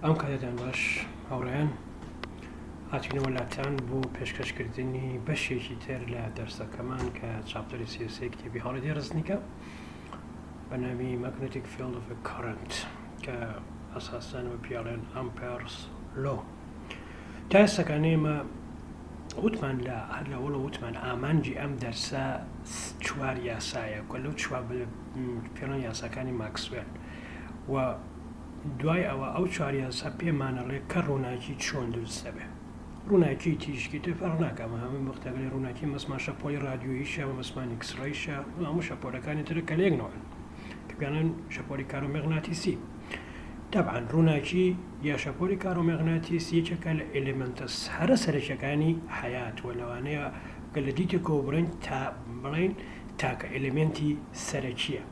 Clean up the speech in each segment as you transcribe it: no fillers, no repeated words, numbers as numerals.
ئەم کاتەتان باش هاوڕێیان هاتینەوە لاتان بۆ پێشکەشکردنی بەشێکی تر لە دەرسەکەمان کە chapter ی سێ کتێبی هاوڕێ ڕزنیکە بە ناوی magnetic field of current کە ئەساسەن وە پیاڵێن Ampere's law تا ئێستاکان ئێمە وتمان لە هەر لەوەڵە وتمان ئامانجی ئەم دەرسە چوار یاسایە کە لەو چوار پێڵەن یاساکانی ماکسوێل و دوای ئەوە ئەو چوار یاسا پێمانەڵێ کە ڕووناکی چۆن دروست دەبێ ڕووناکی تیشکی تر فەرق ناکە ئەمە هەموو وەختەگەری ڕووناکی مەسمان شەپۆلی ڕادیۆییشە و مەسمان X-ray یشە هەموو شەپۆلەکانی ترە کە لە یەک نەوعن کە پێڵێن شەپۆلی کارۆمێغناتیسی تەبعەن ڕووناکی یا شەپۆلی کارۆمێغناتیس یەکێکە لە element ە هەرە سەرەکیەکانی حەیات و لەوانەیە کە لە دیتێکەوە بڵێن تا بڵێن تاکە element ی سەرەکیە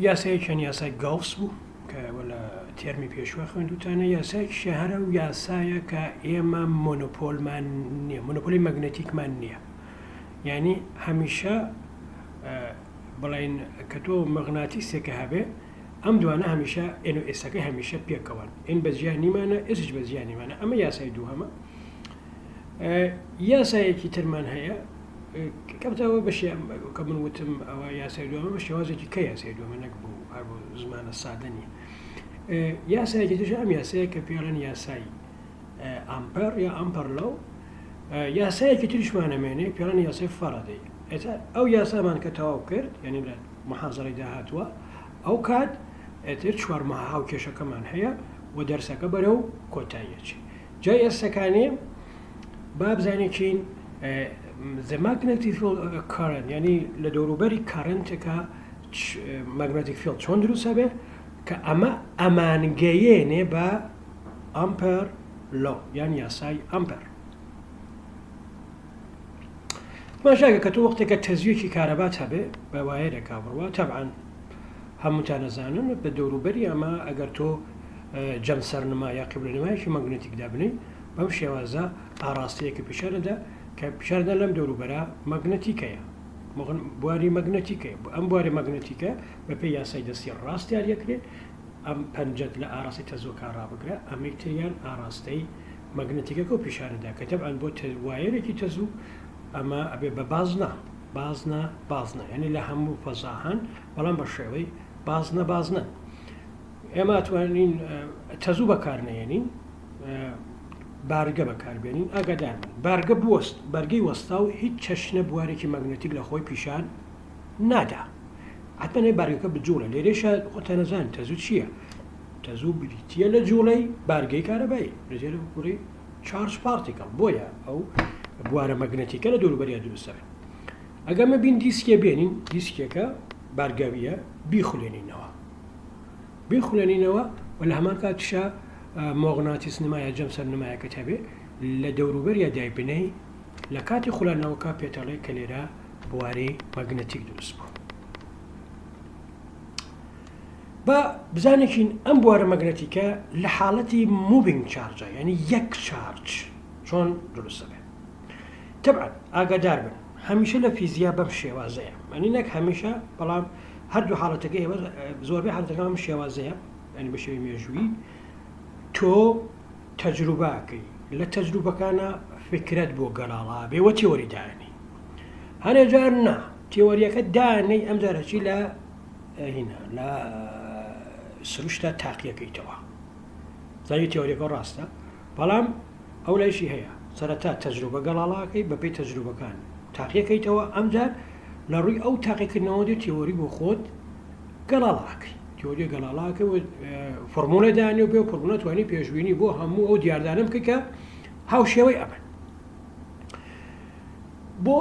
یاسایەکیان یاسای گاوس بوو کە لە تێرمی پێشوە خوێندوتانە یاسایەکیشیان هەرە و یاسایە کە ئێمە مۆنۆپۆلمان نییە مۆنۆپۆلی مەگنەتیکمان نییە یعنی هەمیشە بڵین کە تۆ مەغناتیسێکە هەبێ ئەم دوانە هەمیشە N و S ەکەی هەمیشە پێکەوەن N بە جیا نیمانە S یش بە جیا نیمانە ئەمە یاسای دووهەمە یاسایەکی ترمان هەیە کەمتەوە بە کە من وتم ئەوە یاسای دووەمە بە شێوازێکی کە یاسای دووەمە نەک بوو هەر بۆ زمانە سادە نییە یاسایەکی ترش ئەم یاسایە کە پێڵێن یاسای ئامپەر یا Ampere law یاسایەکی تریشمان ئەمێنێ پێڵێن یاسای فارادەی ئێستا ئەو یاسامان کە تەواو کرد یعنی لە محازەرەی داهاتووە ئەو کات ئێتر چوار هاوکێشەکەمان هەیە و دەرسەکە بەرەو کۆتاییەچی جا ئێستەکانێ با بزانێکین the magnetic field of a current یعنی لە دەوروبەری current ەکە magnetic field چۆن دروست هەبێ کە ئەمە ئەمانگەیەنێ بە Ampere law یان یاسای ئەمپەر ماشاگە کە تۆ وەختێکە تەزویەکی کارەبات هەبێ بە wire ێکا بڕوا تەبعەن هەمووتان ئەزانن بە دەوروبەری ئەمە ئەگەر تۆ جەمسەرنما یا قیبلەنمایەکی مەگنەتیک دابنێی بەم شێوازە ئاڕاستەیەکە پیشانەدا کە پیشاندا لەم دەوروبەرە مەگنەتیکەیە بواری مەگنەتیکەیە ئەم بواری مەگنەتیکە بەپێی یاسای دەستی ڕاست دیاریەکرێ ئەم پەنجەت لە ئاراستەی تەزوەکە ڕابگرە ئەمەی تریان ئاراستەی مەگنەتیکەکە و پیشانەدا کە تەبعەن بۆ wire ێکی تەزوو ئەمە ئەبێ بە بازنە بازنە بازنە یعنی لە هەموو فەزا هەن بەڵام بە شێوەی بازنە بازنە ئێمە ئەتوانین تەزوو بەکارنەیەنین بارگە بەکاربێنین ئاگادار بن بارگە بوەست بەرگەی وەستا و هیچ چەشنە بوارێکی مەگنەتیک لە خۆی پیشان نادا حتمما بارگەکە بجوڵێ لێرەشە خۆتان نەزان تەزوو چییە تەزوو بریتییە لە جوڵەی بارگەی کارەبایی بریتییە لە جوڵەی charge particle بۆیە ئەو بوارە مەگنەتیکە لە دەوروبەریا دروست دەبێت ئەگەر مە بین دیسکێ بێنین دیسکێکە بارگاویە بیخولێنینەوە بیخولێنینەوە و لە هەمان کاتیشا مۆغناتیس نمایە جەمسەر نمایەکەت هەبێ لە دەوروبەریا دایبنەی لە کاتی خولاندنەوەکە پێتەڵێ کە لێرە بواری مەگنەتیک دروست بوو با بزانێکین ئەم بوارە مەگنەتیکە لە حاڵەتی moving charge ە یعنی یەک charge چۆن دروست دەبێت تەبعەن ئاگادار بن هەمیشە لە فیزیا بەم شێوازەیە معنی نەک هەمیشە بەڵام هەردوو حاڵەتەکەی زۆربەی حاڵەتەکان ئەم شێوازەیە یعنی بە شێوەی مێژوویی تۆ تەجروباکەی لە تەجروبەکانە فکرەت بۆ گەڵاڵا بێ وە تێوەری دانێ هەنێ جار نا تێوەریەکە دانەی ئەم جارەچی لە هینا لە سروشتا تاقیەکەیتەوە زانی تیۆریەکە ڕاستە بەڵام ئەو لایشی هەیە سەرەتا تەجروبە گەڵاڵاکەی بەپێی تەجروبەکان تاقیەکەیتەوە ئەمجار لە ڕووی ئەو تاقیکردنەوە دێ تیۆری بۆ خۆت گەڵاڵاکەی تیۆریە گەڵاڵاکە و فۆرمۆلە دانێ و پێ فۆرمۆلە توانی پێشبینی بۆ هەموو ئەو دیاردانە بکەی کە هاوشێوەی ئەمن بۆ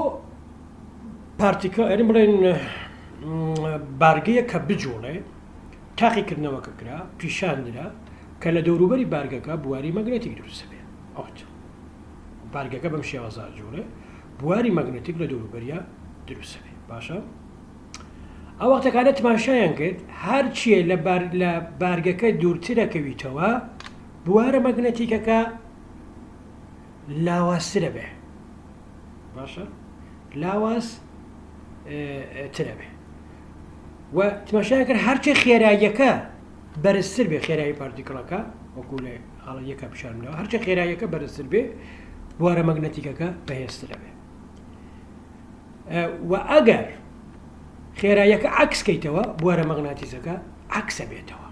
particle یعنی بڵێن بارگەیە کە بجوڵێ تاقیکردنەوەکە کرا پیشان درا کە لە دەوروبەری بارگەکە بواری مەگنەتیک دروست بێ ئەوت بارگەکە بەم شێوازە جوڵێ بواری مەگنەتیک لە دەوروبەریا دروست بێ باشە ئەو وەختەکانە تماشایان کرد هەرچیە لە بار لە بارگەکە دوورترەکەویتەوە بوارە مەگنەتیکەکە لاوازترە بێ باشە لاواز ترە بێ و تماشایان کرد هەرچی خێراییەکە. بەرزتر بێ خێرایی particle ەکە وەکو لە حاڵە یەکە پیشانمداوە هەرچە خێراییەکە بەرزتر بێ بوارە مەگنەتیکەکە بەهێزترە بێ و ئەگەر خێراییەکە عەکس کەیتەوە بوارە مەغناتیسەکە عەکسە بێتەوە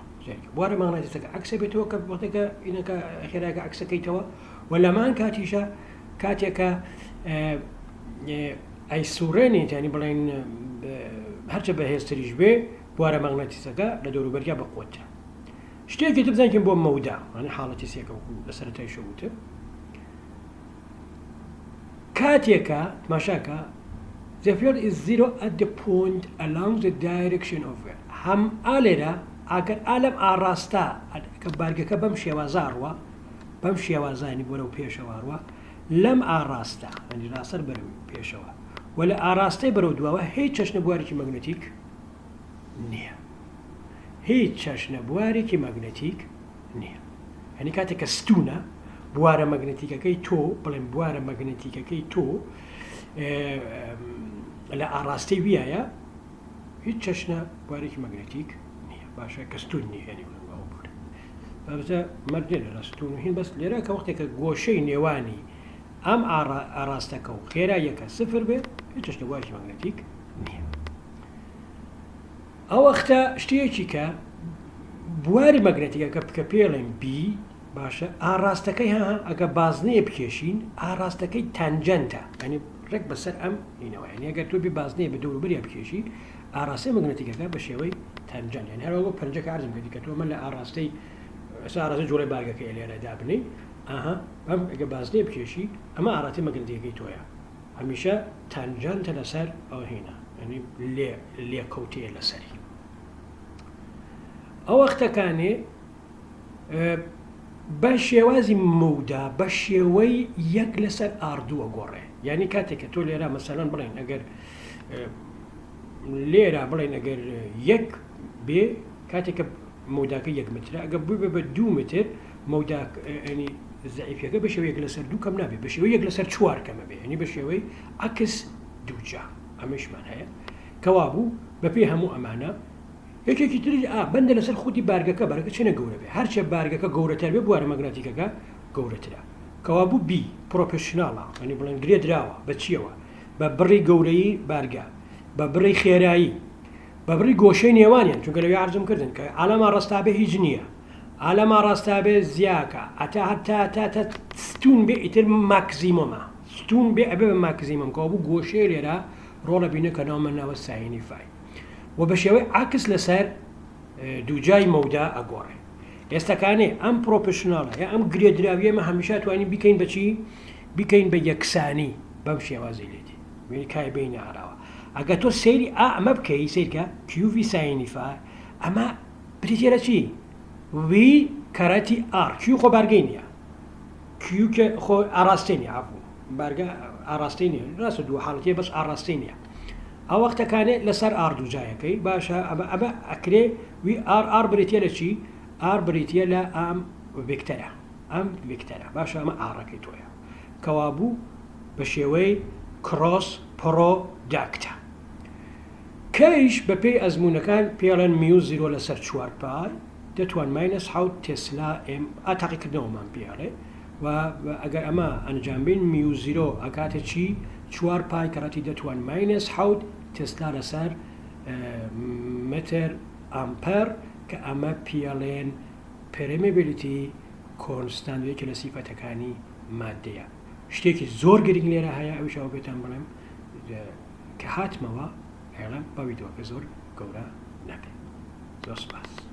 بوارە مەغناتیسەکە عەکسە بێتەوە کە وەختێکە ئینەکە خێراکە عەکسەکەیتەوە و لەمان کاتیشە کاتێکە ئەی سوڕێنیت ینی بڵێن هەرچە بەهێزتریش بێ بوارە مەغناتیسەکە لە دەوروبەریا بەقوتە شتێکی تر بزانین بۆ مەودا یانی حاڵەتی سێکە وەکو لە سەرەتای شەو وتم کاتێکە تماشاکە the field is zero at the point along the direction of where هەم ئالێرە ئەگەر ئالەم ئاڕاستە کە بارگەکە بەم شێوازە ڕوە بەم شێوازانی بەرەو پێشەوە ڕوە لەم ئاڕاستە ینی ڕاستەر بەرەو پێشەوە و لە ئاراستەی بەرەو دواوە هیچ چەشنە بوارێکی مەگنەتیک نییە. هیچ چەشنە بوارێکی مەگنەتیک نییە. یانی کاتێک کە ستوونە، بوارە مەگنەتیکەکەی تۆ، بڵێن بوارە مەگنەتیکەکەی تۆ لە ئاڕاستەی ویایە، هیچ چەشنە بوارێکی مەگنەتیک نییە. باشە کە ستوون نییە یانی بڵێن ئەوە بوارە. بابەتە مەرج نییە لێرە ستوون و هین بەس لێرە کە وەختێک کە گۆشەی نێوانی ئەم ئاڕاستەکە و خێراییەکە سفر بێ، هیچ چەشنە بوارێکی مەگنەتیک نییە. ئەوەختە شتێکی کە بواری مەگنەتیکە کە کە پێڵێن B باشە ئاڕاستەکەی ها ئەگە بازنەیە بکێشین ئاڕاستەکەی tangent ە ینی ڕێک بەسەر ئەم هینەوە ینی ئەگەر تۆ بی بازنەیە بە دەوروبەریا بکێشی ئاڕاستەی مەگنەتیکەکە بە شێوەی tangent یعنی هەروە پەنجەکە عەرزم کردی کە تۆ من لە ئاڕاستەی ئێستا ئاڕاستەی جوڵەی بارگەکەی لێرە دابنێی ئەها ئەم ئەگە بازنەیە بکێشی ئەمە ئاڕاستەی مەگنەتیکەکەی تۆیە هەمیشە tangent ە لەسەر ئەو هینە یعنی لێ لێکەوتەیە لەسەری ئەو وەختەکانێ بە شێوازی مەودا بە شێوەی یەک لەسەر R دووە گۆڕێ یعنی کاتێک کە تۆ لێرە مەسەلەن بڵێن ئەگەر لێرە بڵێن ئەگەر یەک بێ کاتێک کە مەوداکە یەک مترە ئەگە بووبێ بە دوو متر مەودا ینی زەعیفیەکە بە شێوەی یەک لەسەر دوو کەم نابێ بە شێوەی یەک لەسەر چوار کەمە بێ ینی بە شێوەی عەکس دووجا ئەمەشمان هەیە کەوابوو بەپێی هەموو ئەمانە یەکێکی تریش ئا بەندە لەسەر خودی بارگەکە بارگە چەنە گەورە بێ هەرچێ بارگەکە گەورەتر بێ بوارە مەگناتیکەکە گەورەترە کەوابوو B proportional ە ینی بڵێن گرێ دراوە بە چیەوە بە بڕی گەورەیی بارگە بە بڕی خێرایی بە بڕی گۆشەی نێوانیان چونکە لەوێ عەرزم کردن کە عالەما ڕەستابێ هیچ نییە عالەما ڕاستابێ زیاکە ئەتا هەتا تا تا ستون بێ ئیتر maximum ە ستون بێ ئەبێ بە maximum کەوا بوو گۆشەیە لێرە ڕۆڵە بینە کە ناومان ناوە sine ی phi و بە شێوەی عەکس لەسەر دووجای مەودا ئەگۆڕێ ئێستاکانێ ئەم proportional ە یا ئەم گرێدراویە مە هەمیشە توانین بیکەین بەچی بیکەین بە یەکسانی بەم شێوازی لێ دێ وێنی کای بینە ئاراوە ئەگە تۆ سەیری ئا ئەمە بکەی سەیرکە QV sine ی phi ئەمە بریتیە لە چی V کەرەتی R Q خۆ بارگەی نییە Q کە خۆ ئاراستەی نیە عەفو بارگە ئاراستەی نیە ڕاستە دوو حاڵەتیە بەس ئاراستەی نییە ئەو وەختەکانێ لەسەر R دووجایەکەی باشە ئەمە ئەمە ئەکرێ V R R بریتیە لە چی R بریتیە لە ئەم ڤێکتەرە ئەم ڤێکتەرە باشە ئەمە R ەکەی تۆیە کەوابوو بە شێوەی cross product ە. کەیش بەپێی ئەزموونەکان پێڵێن mu zero لەسەر چوار pi دەتوان minus حەوت تێسلا ئێم ئا تاقیکردنەوەمان پێ ئەڵێ و ئەگەر ئەمە ئەنجام بین mu zero ئەکاتە چی چوار pi کەڕەتی دەتوان minus حەوت تێسلا لەسەر متر ئامپەر کە ئەمە پێڵێن permeability constant یەکێ لە سیفەتەکانی مادەیە شتێکی زۆر گرنگ لێرە هەیە ئەویش ئەوە پێتان بڵێم کە هاتمەوە ئەیڵێم با ویدیۆکە زۆر گەورە نەبێ زۆر سپاس.